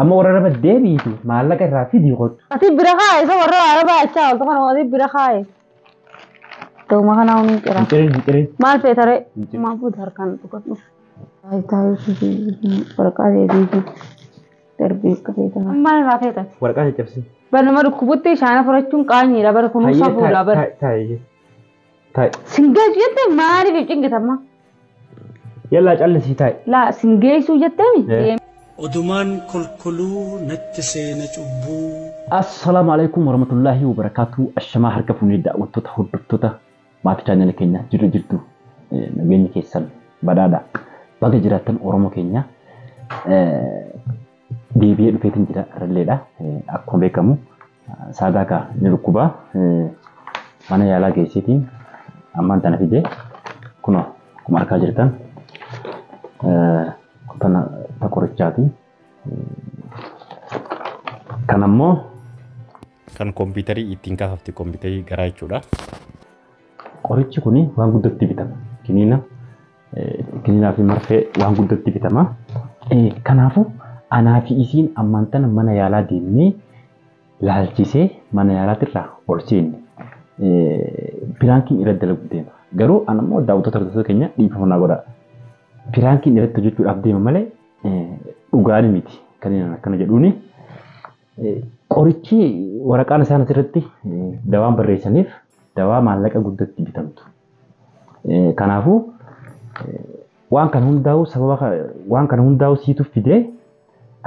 Amma warra Araba deebiitu maallaqa irraa fidii kottu. Ati bira kaaye isa warra Arabaa achaa ooltu kana ati bira kaaye. Ta'uma kanaa hundi jira. Hin cirin hin cirin. Maal feetaree? Hin cirin. Maal fuuta harkaan dhugadhu. Taayitaa waraqaa deebii darbii akka feetan. Maal irraa feetati? Waraqaa caccabsi. Bar nama dhukkubutti shaana fudhachuun qaanyiidha bara kunuunsa fuudhaa bara. Taa'i. Taa'i. Singeessu jettee maaliif cinqitamma? Yallaa callisii taa'i. Laa singeessuu jetteemi? Odumaan kolkoluu natti seena cubbuu. Assalaamu alaikum warahmatullaahi wabarakaatu. Ashamaa harka fuunee daawwattoota hordoftoota maatii chaanala keenya jirru jirtu nageenyi keessan badhaadha. Baga jiraattan Oromoo keenya deebi'ee dhufeetiin jira irralleedha. Akkuma beekamu saadaa kaa ni dhukkuba. Mana yaalaa geesseetiin ammaan tana fide kunoo akkuma argaa jirtan tana ta qorichaati. Kan ammoo kan kompiitarii ittiin kaafamte kompiitarii garaa jechuudha. Qorichi kun waan guddatti bitama. Kiniina kiniinaa fi marfee waan guddatti bitama. Kanaafuu anaa fi isiin ammaan tana mana yaalaa deemnee laalchisee mana yaalaatirraa ol seenne. Piraankiin irratti dalagu deema. Garuu an ammoo daawwattoota hordoftoota keenya dhiifama naa godha. Piraankiin irratti hojjechuudhaaf deema malee dhugaan miti. Kan inni akkana jedhuuni. Qorichi waraqaan isaan asirratti dawaan barreessaniif dawaa maallaqa guddatti bitamtu. Kanaafuu waan kana hundaa'u sababa waan kana hundaa'u siitu fidee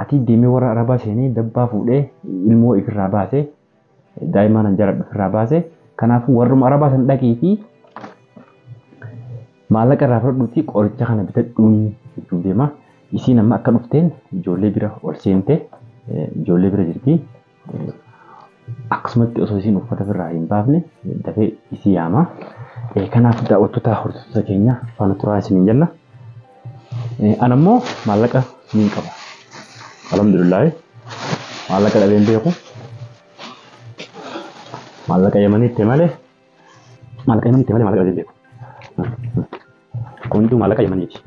ati deemee warra Arabaa seenee dabbaa fuudhee ilmoo ifirraa baasee daa'imman an jaaladhu ofirraa baasee kanaafuu warruma Arabaa san dhaqee fi maallaqa irraa fudhadhuuti qoricha kana bitadhuun jechuun deema. Isiin amma akka dhufteen ijoollee bira ol seente ijoollee bira jirti. Akkasumatti osoo isiin uffata ofirraa hin baafne dafee isii yaama. Kanaaf daawwattoota hordoftoota keenya faana turaa isiniin jenna. An ammoo maallaqa niin qaba. Alhamdulillah maallaqa dhabeen beeku. Maallaqa Yamaniitti malee maallaqa Yamaniitti malee maallaqa dhabeen beeku. Kun hunduu maallaqa Yamaniiti.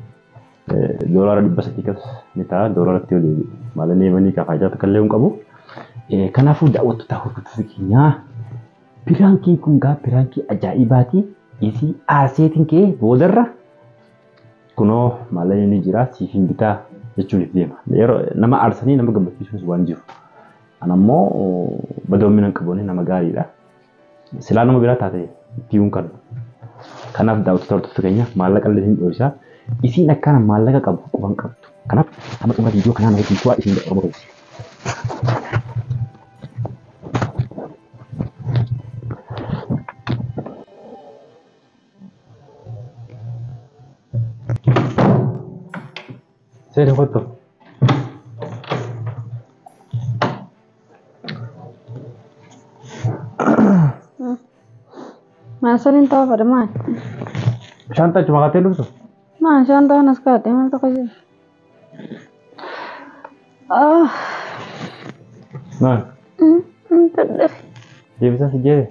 Doolaara 300 kas ni ta'a. Doolaaratti yoo deebi'u maallaqni Yamanii ka faayidaa takka illee hin qabu. Kanaafuu daawwattoota hordoftoota keenyaa piraankiin kun gaa piraankii ajaa'ibaati. Isii aaseetiin kee boodarra kunoo maallaqni ni jira siif hin bitaa jechuun deema. Yeroo nama aarsanii nama gammachiisuus waan jiru. An ammoo badoomina hin qabu nama gaariidha. Silaa nama biraa taate itti hin kennu. Kanaaf daawwattoota hordoftoota keenya maallaqa illee hin dho'isaa. Isiin akkana maallaqa qabu quban qabdu. Kanaaf hamma xumura viidiyoo kanaa nama wajjin turaa isin Oromoo ta'u. Seeni kottu. Maal saniin ta'uu fedha maal? Shaantaa achuma kaatee dhuftu? Maal shaantaa kanas kaatee maal tokko jira? Maal? Dadhabe. Deebisaa si jeere?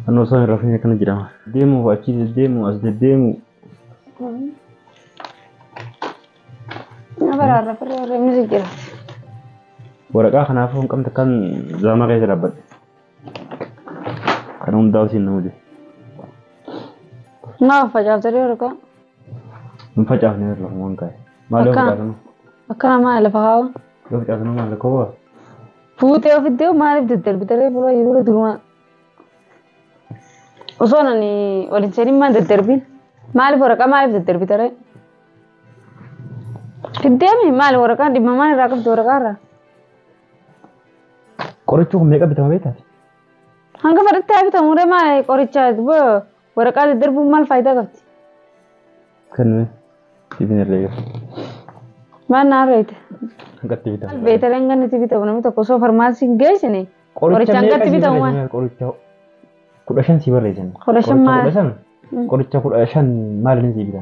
Anoo osoo hin rafin akkana jedhama. Deemu achi deddeemu as deddeemu. Na baraarra firree reemni si jira. Waraqaa kanaafuu hin qabne kan zaamaa keessa dhaabbadhe. Kan hundaa'u siin nama jedhe. Maaf facaaftee waraqaa? Hin facaafne lafumaan kaa'e. Maal yoo facaasanu? Akkana maal lafa kaa'u? Yoo facaasanu maal lakkoo ba'a? Fuutee ofitti maaliif daddarbitee fuula yeroo duruma? Osoo nani waliin seenin maal daddarbin? Maaliif waraqaa maaliif daddarbitee? Fiddeemi maal waraqaan dhimma maal irraa qabdu waraqaa irraa? Qorichi kun meeqa bitama beektaa? Hanga fedhatti haa bitamu ree maal qoricha waraqaa daddarbuun maal faayidaa qabdi? Kenname siifin herreega. Maal naa reete? Hangatti bitamu. Maal beektaa hanga itti bitamu namni tokko osoo farmaasii hin geessine qoricha hangatti bitamu maal? Qoricha 15 si barreessan. 15 maal? Qoricha 15 maal inni si bita?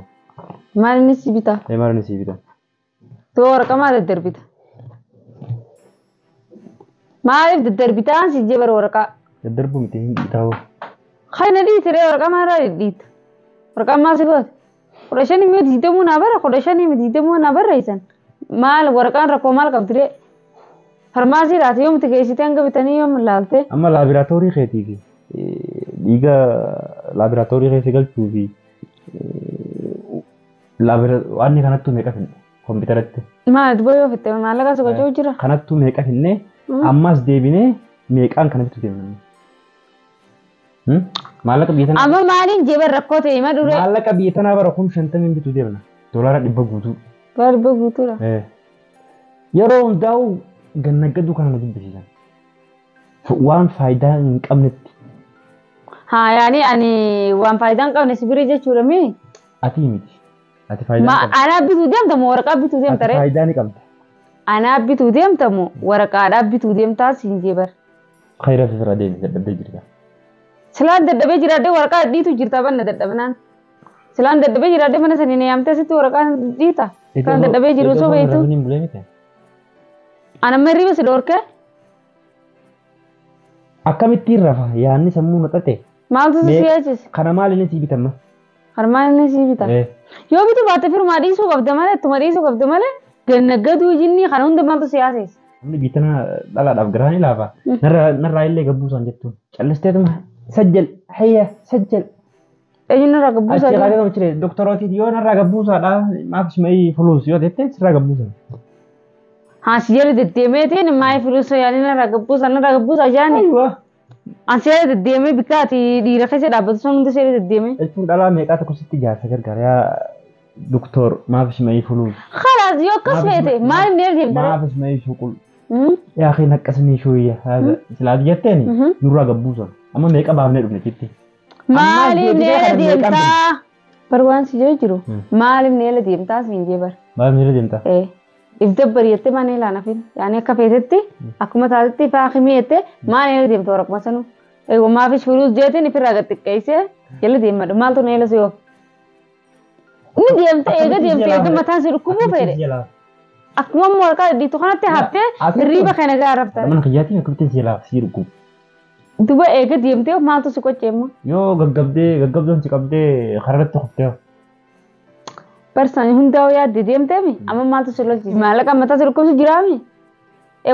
Maal inni si bita? Maal inni si bita? Too waraqaa maal daddarbita? Maaliif daddarbitaan si jee bara waraqaa? Daddarbuu miti hin bitaa'u. Kana dhiitiree waraqaa maalirraa dhiita? Waraqaa maal si goote? 15 miti 20 naa bara 15 miti 20 naa barreessan. Maal waraqaan rakkoo maal qabdi ree? Farmaasii laata yoomti geessitee hanga bitanii yoom laalte? Amma laaboraatoorii keetii fi dhiiga laaboraatoorii keessa galchuu fi waan kanattuu meeqa finne kompiitaratti. Maal duba yoo fitte maallaqa si gochuu jira? Kanattuu meeqa finne ammas deebinee meeqaan kana bituu deemna. Maallaqa biyya tanaa. Amma maaliin jeeban rakkoo ta'e hima duree? Maallaqa biyya tanaa bara 50,000 bituu deemna. $100 guutuu. $100 guutuudha. Yeroo hundaa'u gannaggaduu kana na jibbisiisan. Waan faayidaa hin qabnetti. Haa yaani ani waan faayidaa hin qabne si birii jechuudha mii? Ati miti. Ati faayidaa hin qabdu. Anaa bituu deemta moo waraqaa bituu deemta ree? Ati faayidaa ni qabda. Anaa bituu deemta moo waraqaadhaa bituu deemtaa siin jee bar. Khayra fi deemi dadhabdee jirta. Silaan dadhabee jiraadhee waraqaa dhiitu jirta banna dadhabnaan. Silaan dadhabee jiraadhee mana sanii na yaamtee sitti waraqaa dhiita. Kan dadhabee jiru osoo beektu. Ana amma hirriba si dhoorkee? Akkamittiin rafa yaadni sammuu maxxate. Maaltu si yaachise? Kana maal inni sii bitamma? Kana maal inni sii bita? Yoo bitu baatte firmaa dhiisuu qabda malee ittuma dhiisuu qabda malee gannaggaduu jinni kana hunda maaltu si yaasise? Namni biitana dhalaadhaaf garaa ni laafa. Narraa illee gabbuusaan jettuun. Callisteetuma sajjal hayya sajjal. Eenyu narraa gabbuusaa jira? Achi kaatee jira doktorooti yoo narraa gabbuusaadha maaf ismaii fuluus yoo jette sirraa gabbuusan. Haa si jala deddeemeetiin maayii fuluus yaani narraa gabbuusaa narraa gabbuusaa jaani. An seera deddeemee bikka ati dhiira keessa dhaabbatu sun hundi seera deddeemee. Jechuun dhalaa meeqaa tokko sitti ijaarsa gargaara yaa doktor maaf ismaii fuluus. Khalaas yoo akkas feete maaliif ni ergeef dara? Maaf ismaii shuqul. Yaa kee naqqasnii shooyya silaati jetteeni nurraa gabbuusan amma meeqa baafnee dhufne jetti. Maaliif neela deemtaa? Bar waan si jee jiru maaliif neela deemtaa siin jee bar. Maaliif neela deemtaa? If dabbar jettee maa neela nafin yaani akka feetetti akkuma taatetti ifaa himii jettee maa neela deemta waraquma sanuu. Maafis furuus jeetiin ifirraa gad xiqqeessee jala deemadhu maaltu neela si oofu. Inni deemte eega deemte eega mataan si dhukkubuu fedhe. Akkuma immoo waraqaa dhiitu kanatti haftee hirriiba kana gaarrafta. Mana kiyyaatiin akkamitti si laaf si dhukkubu. Duba eega deemtee maaltu si qochee immoo? Yoo gaggabdee gaggabdoon si qabdee kararratti kuftee. Barsaan hundaa'u yaadde deemteemi amma maaltu si lolchise? Maallaqa mataa si dhukkubsu jiraami?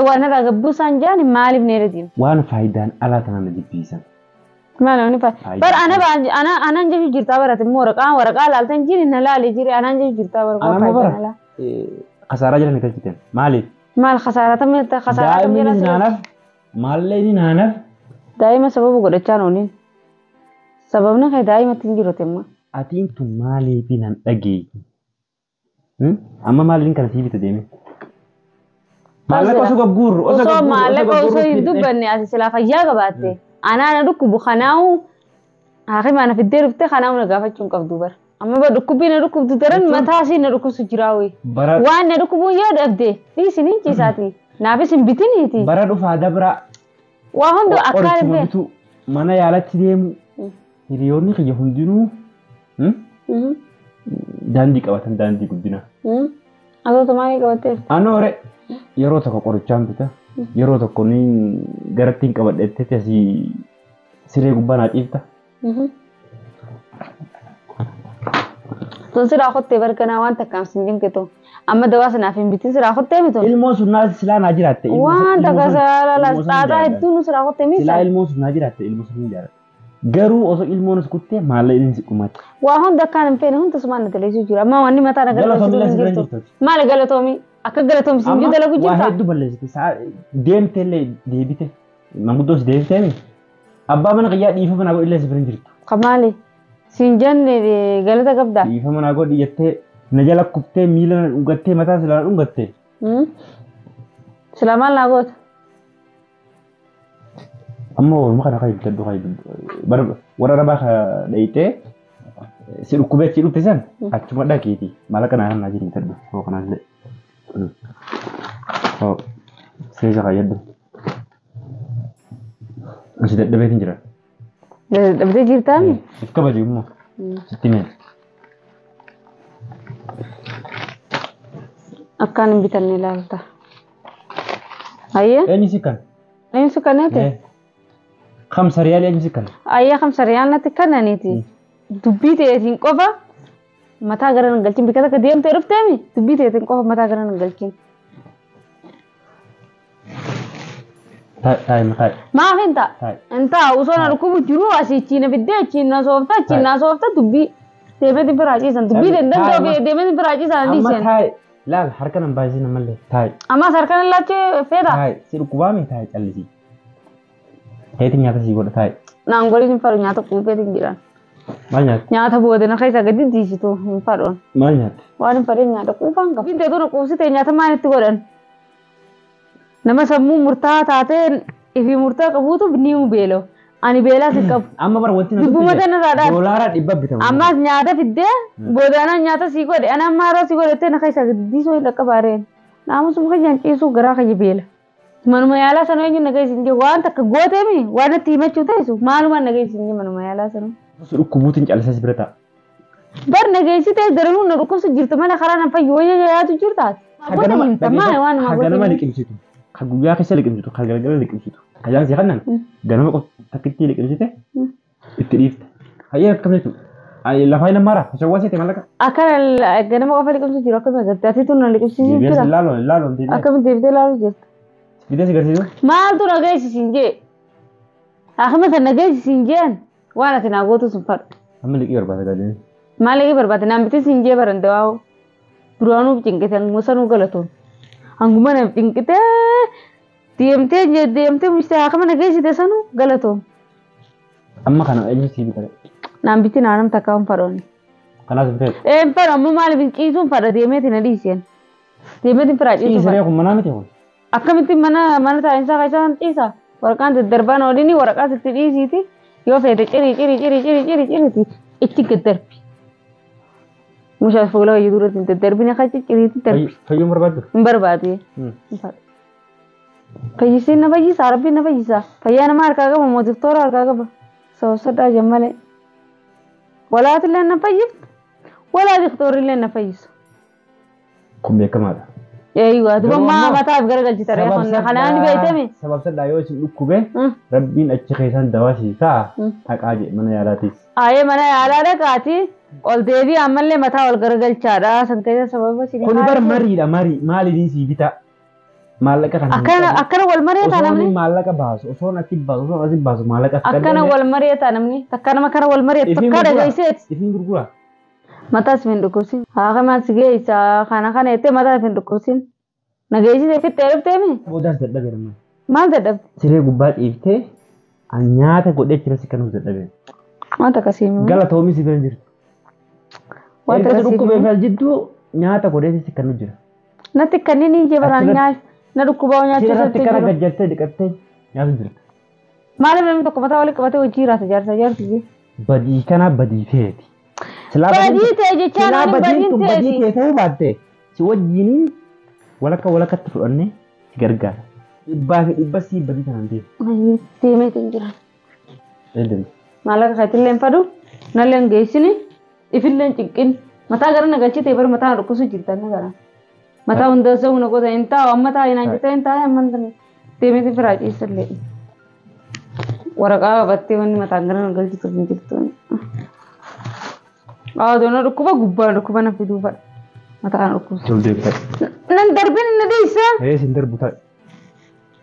Waan irraa gabbuu isaan jaani maaliif neera deemte? Waan faayidaan alaa tana na jibbiisan. Maal namni faayidaa? Bar ana anaan jechu jirtaa barate immoo waraqaa waraqaa laaltan jiri na laale jiri anaan jechu jirtaa bara Ana amma bara kasaaraa jiran galchiten maaliif? Maal kasaaraa tamee kasaaraa tamee Daa'imni naanaaf maallee inni naanaaf. Daa'ima sababa godhachaa nooniin. Sababni kee daa'imatti hin jiru temma. Atiin tun maaliif nan dhageeyi? Amma maaliin kana sii bita deeme? Maallaqa osoo gagguurru osoo maallaqa osoo hin dubbanne ati silaa fayyaa qabaatte anaa na dhukkubu kanaa'u haakima na fiddee dhuftee kanaa'u na gaafachuu hin qabdu bara. Amma bara dhukkubbii na dhukkubdu daran mataa isii na dhukkubsu jiraawee. Waan na dhukkubuun yoo dhabde dhiisin hin ciisaati. Naafis hin bitiniiti. Bara dhufaa dabraa. Waa hundu akkaan Qorichuma bituu mana yaalatti deemu hiriyoonni kiyya hundinuu daandii qabatan daandii guddinaa. Atoota maalii qabattee? Anoore yeroo tokko qorichaan bita yeroo tokko ni garattiin qabadheetti asii siree gubbaa naa ciifta. Tun siraa kottee barganaa waan takkaam sin dinqitu. Amma dawaa sanaaf hin bitin siraa kottee mitu. Ilmoo sun naa silaa naa jiraatte. Waan takka silaa xaaxaa hedduun nu siraa kottee misa. Silaa ilmoo sun naa jiraatte ilmoo sun hin jaalladha. Garuu osoo ilmoon kuttee maalla inni si dhumate. Waa hunda akkaan hin feene hunda sumaan na dalagsuu jira. Amma wanni mataa na galatoomii hin jirtu. Maali galatoomii? Akka galatoomsi hin jiru dalagu jirta. Waa hedduu balleessite. Deemtee illee deebite. Manguddoos deebitee abbaa mana qiyyaa dhiifama naa godhi illee si bira hin jirtu. Kamaali? Siin jenne galata qabdaa? Dhiifama naa godhi jettee na jala kuftee miila na dhungattee mataa silaa na dhungattee. Silaa maal naa goota? Amma oolma kana kan bitadhu kan warra arabaa dhayitee si dhukkubee achi dhufte san achuma dhaqiiti maallaqa naa naa jiru bitadhu hoo kanaan illee. Hoo seesa kayyadhu. Asi dadhabeetiin jira. Dadhabdee jirtaami? If kabaji immoo sitti mee. Akkaan hin bitanne ilaalta. Ayyee? Eenyu si kan? Eenyu si kaneeti? 5 riyaal eenyu si kan? Ayyee 5 riyaal natti kannaniiti. Dubbii ta'eetiin qofa Mataa gara nan galchin bikka takka deemtee dhufteemi dubbii teetiin qofa mataa gara nan galchin. Taa'i taa'i. Maaf hin ta'a? Taa'i. Hin ta'a osoo na dhukkubu jiru asii achiin na fiddee achiin na soofta achiin na soofta dubbii deemeetiin biraa ciisan dubbii danda'u deemeetiin biraa ciisan Amma dhiiseen. taa'i. Laal harka nan baay'isin ammallee taa'i. Ammas harkaan laachee feeta. Taa'i si dhukkubaame taa'i callisii. Keetiin nyaata sii godha taa'i. Naan godhin hin fadhu nyaata quufeetiin jiran. Maal nyaatte? Nyaata booda na keessa gadi diisitu hin fadhuun. Maal nyaatte? Waan hin fadhin nyaata quufaan qaba. Bintee tuna quufsitee nyaata maal itti godhan? Nama sammuu murtaa'aa taatee ifii murtaa qabuutu ni beela'u. Ani beelaas hin qabu. Amma bara wanti na Dubbuma tana irraa dhaaf. $100 bitama. Ammas nyaata fiddee boodaanaan nyaata sii godhe. Ani amma har'a sii godhattee na keessa gadi diisuu hin dhaqqabaareen. Naamusuma kiyyaan ciisuu garaa kiyya beela. Manuma yaalaa sanuu eenyu na geessi hin jiru. Waan takka gooteemi waan natti himachuu teessu maalumaan na geessi hin jiru manuma yaalaa sanuu. Si dhukkubuutiin callisee si bira taa'a. Bar na geessitee garanuu na dhukkubsu jirtu malee karaa na fayyu wayya yaadu jirtaati. Goota himta maali waan nama Ganama goota. liqimsitu. Ka guyyaa keessa liqimsitu. Ka galgala liqimsitu. Ka jaan si kannan ganama qofa takkitti liqimsite itti dhiifte. Hayyee akkam jechuudha. Lafaa hin ammaara. Shawwaa seete mallaqa. Akkana ganama qofa liqimsu jiru akkami agartee ati tun na liqimsiisuu Deebi'ee jira. si laaloo laaloo deebi'ee. Akkami deebitee laaluu jirta. Fidee si garsiisu. Maaltu na geessisiin jee? Akkuma san na geessisiin jeen waan ati naa gootu sun fadhu. Amma liqii barbaada gaadini. Maal liqii barbaade naan bitis hin jee baran dawaa'u. Duraanuu cinqite hanguma sanuu galatoon. Hanguma na cinqite deemtee deemtee mishte akkuma na geessite sanuu galatoon. Amma kana eenyu sii bitare? Naan bitti naa nam takka hin fadhooni. Kanaas hin feetu. Ee hin fadhu amma maaliif hin ciisuun fadha deemeeti na dhiiseen. Deemeeti firaa ciisuu Ciisiree fadha. kun manaa miti kun. Akkamitti mana taa'insaa keessaa ciisa? Waraqaan daddarbaan oolini waraqaa sitti dhiisiiti. Yoo feete cirii cirii cirii cirii cirii ciriiti itti gaddarbi. Mushaa fuula wayii duratti hin daddarbine akka cicciriitti darbi. Fayyuun barbaaddu? Hin barbaadu. Hin fadhu. Fayyisiin na fayyisa rabbiin na fayyisa. Fayyaa nama harkaa qaba mootiif toora harkaa qaba. Sababsadhaa jan malee. Walaatillee na fayyiftu. Walaa diktoorrillee na fayyisu. Kun beekamaadha. Eeyyuu duba maa mataaf garagalchita reeffanne kanaan ni beektame. Sababsadhaa yoo isin dhukkube rabbiin achi keessaan dawaa sii ta'a haqaa jedhe mana yaalaatiis. Ayee mana yaalaa dhaqaati ol deebii ammallee mataa ol garagalchaadha san keessa sababa si. Kun bar mariidha marii maaliin sii bitaa maallaqa kana. Akkana wal mari'ata namni. Osoo maallaqa baasu osoo achi baasu osoo asi baasu maallaqa. Akkana wal mari'ata namni takka nama kana wal mari'atu takka dhageesseeti. Ifiin gurgura. Mataas hin dhukkubsin. Haa kamaan si geessa kana kana jettee mataas hin dhukkubsin. Na geessite fittee dhufteemi. Boodaas dadhabe nama. Maal dadhabde? Siree gubbaa ciiftee nyaata godhee jira si kanuuf dadhabe. Wanta akkasii. Galatoomi si bira jirtu. Wanta Erga akkasii. dhukkubee fi jidduu nyaata godhee si kanu jira. Natti kanneen hin jebaraan nyaata na dhukkubaa nyaachuu Sirratti irratti kana jiru. gajjattee dhiqattee nyaata jirta. Maaliif namni tokko mataa walitti qabatee hojii jiraata jaarsa jaarsi jee. Badii kana badii teeti. Badii ta'e jechaa Silaa namni badiin badiin tun badii ta'eeti. kee ta'uu baatte si wajjiniin walakka walakkatti fudhannee si gargaara. Dhibbaa fi dhibba sii badii kanaan deema. Deemeetiin jira. Eedden. Maallaqa keetillee hin fadu nallee hin geessini ifillee hin cinqin mataa gara na galchitee bara mataa na dhukkusu jirtan na gara. Mataa hunda sa'u na goota hin taa'u amma taa'e naan jettee hin taa'e amma deemeetiin firaa ciisallee. Waraqaa qabattee wanni mataan gara na galchitu hin jirtu. Haa na dhukkuba gubbaa dhukkuba na fiduu fadha. Mataa na dhukkuba. Ol deebita. Nan darbin na dhiisa. Ee sin darbu taa'e.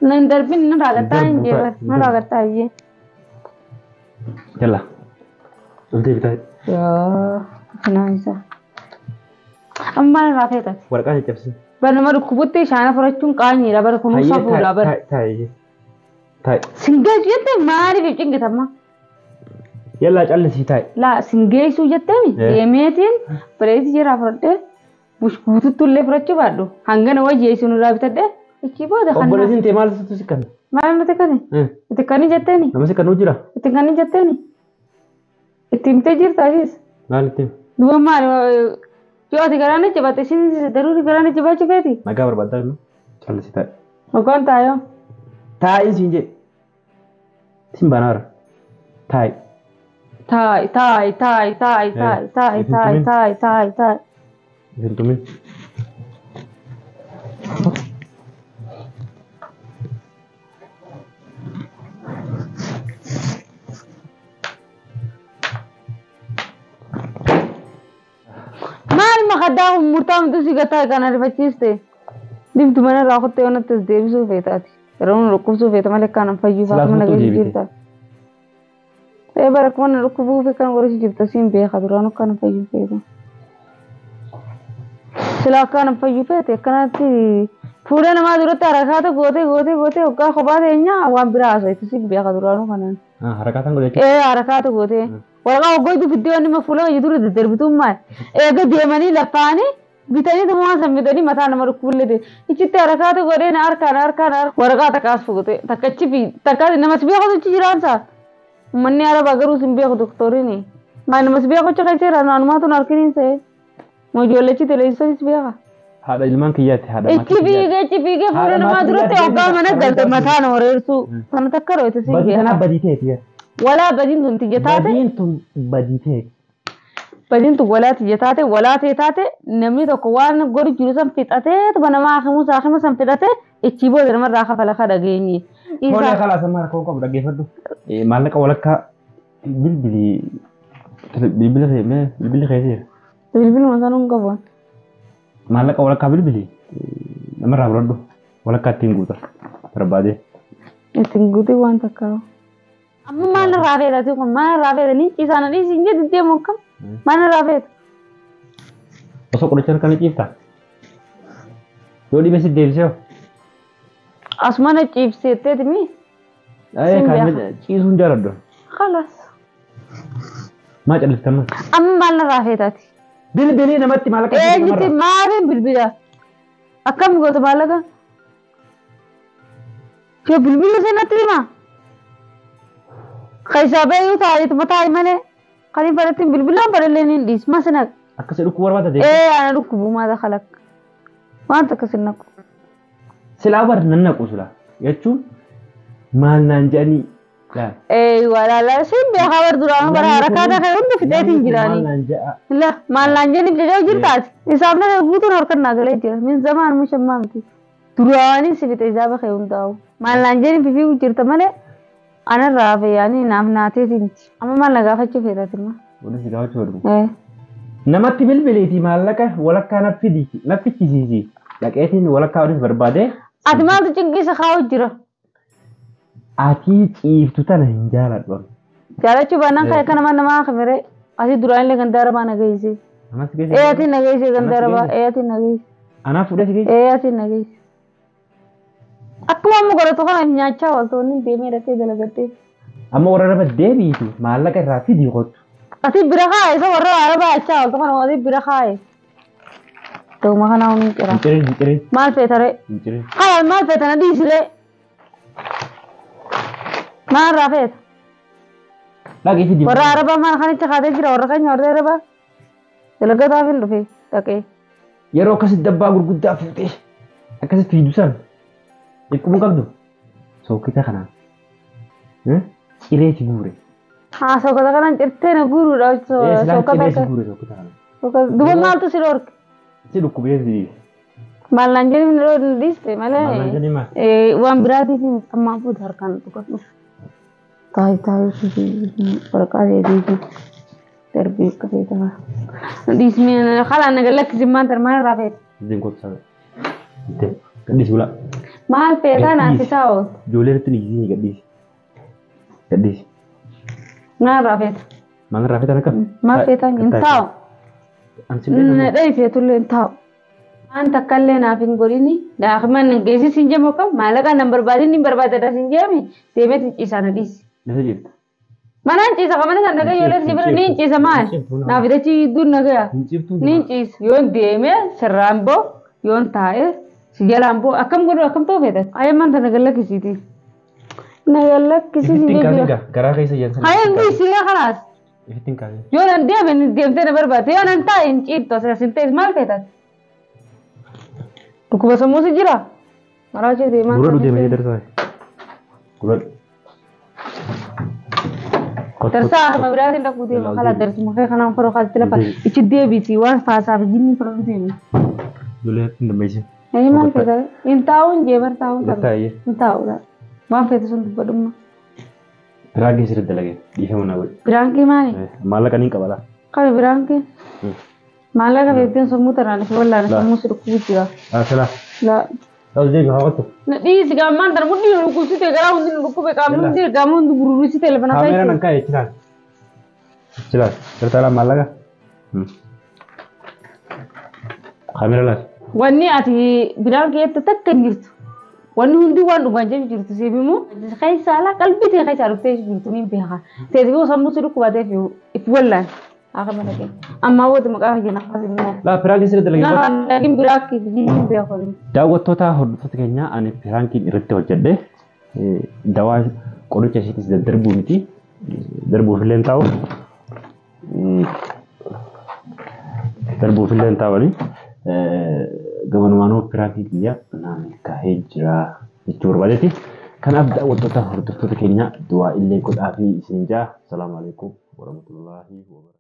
Nan darbin na raagattaa hin jee na raagattaa iyyee. Yalla. Ol deebita. Yaa kanaan isaa. Amma maal irraa feetate? Waraqaa caccabsi. Bara nama dhukkubutti shaana fudhachuun qaanyiidha bara kunuunsa fuula bara. Taa'e. Taa'e. Singeessu jettee maaliif cinqitamma? Yalla callisii taa'e. Laa singeessuu jetteemi deemeetiin bareetii jiraa fudhadhee bushkuututtu illee fudhachuu baadhu hangana wayyeessu nurraa bitadhee ichi booda kan Obboleessin tee maal sitti sikkana? Maal nuti kani? Itti kani jetteeni? Nama sikkanuu jira? Itti kani jetteeni? Itti himtee jirta asis? Maal itti? Duba maal yoo ati garaana jabaate isin daruuri garaana jabaachuu feeti? Nagaa barbaaddaa immoo callisii taa'e. Hoggaan taayoo. Taa'i siin jedhe. Siin banaara. Taa'i. Taa'i taa'i taa'i taa'i taa'i taa'i taa'i taa'i taa'i taa'i. Isin tumin. Addaa kun murtaa miti si gataa kan ariifachiiste. Dimtu mana irraa kuttee waan attas deebisuu feetaati. Yeroo nu dhukkubsuu feeta malee kan fayyuu Silaas fa'aa mana murtuu gadi deebite. jirta. Ee bara kuma na dhukkubuu fi kan godhachuu jirta siin beeka duraan kan fayyuu feeta. Silaa akkaan fayyuu feete akkanatti fuula namaa duratti harakaata gootee gootee gootee hoggaa kophaa teenyaa waan biraa haasa'e siin beeka duraanuu kanaan. Harakaataan godhe jechuudha. Ee harakaata gootee. Waraqaa hoggoitu fiddee waan dhimma fuula hojii dura daddarbituun maal? Eega deemanii lafaanii bitanii waan san bitanii mataa nama dhukkubullee ta'e. Ichitti harakaata godhee na harkaan harkaan waraqaa takkaas fuute takkachi fi takkaas namas beekutu achi jiraansa. Uummanni arabaa garuu sin beeku doktoriini. Maal namas beeku achi keessa jira naanumaatu harkiniin sa'e. Mojoollechi televiziyonis beeka. Haadha ilmaan kiyyaatti haadha Ichi fiigee ichi fiigee fuula Haadha namaa maatii duratti kiyyaatti hoggaa mana galte mataa nama reersuu. Kana takka roite sin Badii tanaa beeka. badii ta'eeti. Walaa badiin tun tiyya taate. Badiin tun badii ta'eeti. Badiin tun walaa tiyya taate walaa ta'e taate namni tokko waan godhu jiru san fixatee tuma nama hakimu haakima san fixatee ichi booda namarraa kafala ka dhageenye. Tolee kalaas amma rakkoo qabu dhaggeeffadhu. Maallaqa walakkaa bilbilii bilbila bilbilli keessa jira. Bilbiluma sanuu hin qabu. Maallaqa walakkaa bilbilii namarraa fudhadhu walakkaa ittiin guuta barbaadee. Ittiin guutuu waan takka. Amma maal irraa feeta kun maal irraa feeta ni ciisaan adii siin jedhu deemu akkam maal irraa feeta. Osoo qoricha harkaan ni ciifta. Yoo dhibee si deebisee hoo? Asuma na ciibseetteeti mi? Siin Kan beeka. ciisuun jaaladhu. Kalaas. Maa callifta amma? Amma maal irraa feetaati? Bilbilii namatti maallaqa Eenyutti maaliin bilbila? Akkam goota maallaqa? Yoo bilbila sanatti hima. Keessaa baay'ee taa'ee taa'i malee kan hin fadhattiin bilbilaan fadhallee ni dhiis masina. Akkasii dhukkuu barbaada deemte. Ee ana dhukkubu maata kalaq. Waan takka sin naqu. Silaa bar nan naqu silaa jechuun maal naan jedhanii laal. Ee walaalaa siin beekaa bar duraan bara harakaata kan hundi fixeetiin Maal jiraanii. naan jedha. La maal naan jedhaniif jajaa jirtaati. Isaaf nama guutuun harkaan naa galee jira. Min zamaan mushammaa miti. Duraanii si fixe isaa bakee hundaa'u. Maal naan jedhaniif fiiguu jirta malee anarraa hafe yaanii naaf naateeti miti. Amma maal na gaafachuu feetati immoo. Waliin si gaafachuu barbaadu. Ee Namatti bilbiliiti maallaqa walakkaa naffichisiisi. Dhaqeetiin walakkaa waliin barbaadee Ati maaltu cinqisa kaa'u jira? Atii ciiftu tana hin jaaladhu. Jaalachuu baannaan kan akka nama namaa kamiree asii duraanillee ganda arabaa na geesse. Anas geesse. Ee ati na geesse ganda arabaa. Ee ati na geesse. Anaaf fuudhee si geesse. Ee ati na geesse. Akkuma amma godhatu kana nyaachaa waltoonni deemee dhaqee dalagattee. Amma warra araba deebiitu maallaqa irraa fidii kottu. Ati bira kaaye isa warra arabaa achaa waltu kana ati bira kaaye. Ta'uma kana hundi jira. Hin cirin hin cirin Maal feetaree? hin cirin. Kaya maal feeta na dhiisiree? Maal irraa feeta? Dhaqee fidii. Warra arabaa maal kanicha kaatee jira warra keenya warra arabaa. Dalagataaf hin dhufe dhaqee. Yeroo akkasitti dabbaa gurguddaa fuutee akkasitti fiidu san dhiqqumuu qabdu. Sookita kanaan. Ciree si guure. Haa sookota kanaan cirtee na guuruudha. Ee silaan Sookota ciree si akka. guure sookita kanaan. Duba maaltu si dhorke? Si dhukkubee si dhiise. Maal naan jedhanii na dhiiste Maal naan malee. jedhanii maal? Waan biraatiif ammaa fuuta harkaan tuqadhu. Taayi taayi waraqaa seetii darbii akka feeta. Dhiismee kalaan na galakkisi maal tan maal irraa feeta? Ittiin kottu sabe. Ittiin gadhiisi bulaa. Maal feetaa naaf isaa ooltu? Ijoollee irratti dhiisii gadhiisi. Gadhiisi. Maal irraa feeta? Maal irraa feetan akka? Maal feetaa hin taa'u. Ansi beekamu. Na feetullee hin taa'u. Waan takka illee naaf hin godhini. Daa'imman hin geessis hin jemu kam maallaqa nan barbaadin hin barbaadadha hin jeemi deemee ciisaa na dhiisi. Nasa jirta. Manaan ciisa kamana kan nagaa yoo leessi bira ni hin ciisa maal? Naaf idachi idduun nagaya. Hin ciftuu. Ni hin ciisa. Yoon deeme sirraan boo yoon taa'e si jalaan boo akkam godhu akkam ta'u feetan. Ayyamaan tana gallakkisiiti. Na gallakkisiisi Ifittiin kaasin jechuudha. gaa garaa keessa jiran sana. Hayyaan dhiisii kanaas. Ifittiin kaasin. Yoo nan deeme ni deemtee na barbaadde yoo nan taa'e hin ciibtu asirra sin ta'es maal feetan? Dhukkuba sammuu si jira? Maraa deemaa. Gurra deemee darsaa. Gurra. Darsaa akkuma biraatiin dhaquu deema kala darsuma kee kanaan fara kaatti lafa ichi deebiti waan faasaaf jinni fara deemi. Ijoollee irratti hin dammeessin. Ee maal feeta? Hin taa'uun jee bar taa'uun Irratti taa'ee. Hin taa'uudha. Waan feete sun dubbadhumma. Biraankii sirriitti dalagee dhiifama naa godhe. Biraankii maali? Maallaqa niin qaba laa. Qabi biraankii. Maallaqa feeteen sammuu tanaan if wallaana sammuu si dhukkubu jira. Silaa. Laa. Ta'us deebi haa qottu. Na dhiisi gaammaan tana mudhii nu dhukkubsite garaa hundi nu dhukkube qaamni hundi qaamni hundi buruursite lafa na Kaameeraan fayyite. an kaa'e chilaal. Chilaal. Sirtaalaa maallaqa. Kaameera laal. Wanni ati biraan keessa takka hin jirtu. Wanni hundi waan dhugaan jechu jirtu siif immoo keessaa alaa qalbii ta'e keessaa dhuftee jirtu ni beeka. Teessifuu sammuu si dhukkubateef if wallaan. Akka mana kee. Ammaa booda maqaa kiyya naaf immoo. Laa piraankii sirrii dalagee. Laakiin biraa hin beeku. Daawwattoota hordoftoota keenyaa ani piraankiin irratti hojjedhe dawaa qoricha isheetis daddarbuu miti darbuuf illee hin taa'u darbuuf illee hin taa'u gamanumaanuu piraankii kiyya naa milkaa'ee jira jechuu barbaadeeti. Kanaaf daawwattoota hordoftoota keenyaa du'aa illee godhaa fi isin jaa. Salaamu alaikum warahmatullaahi wabarakatuh.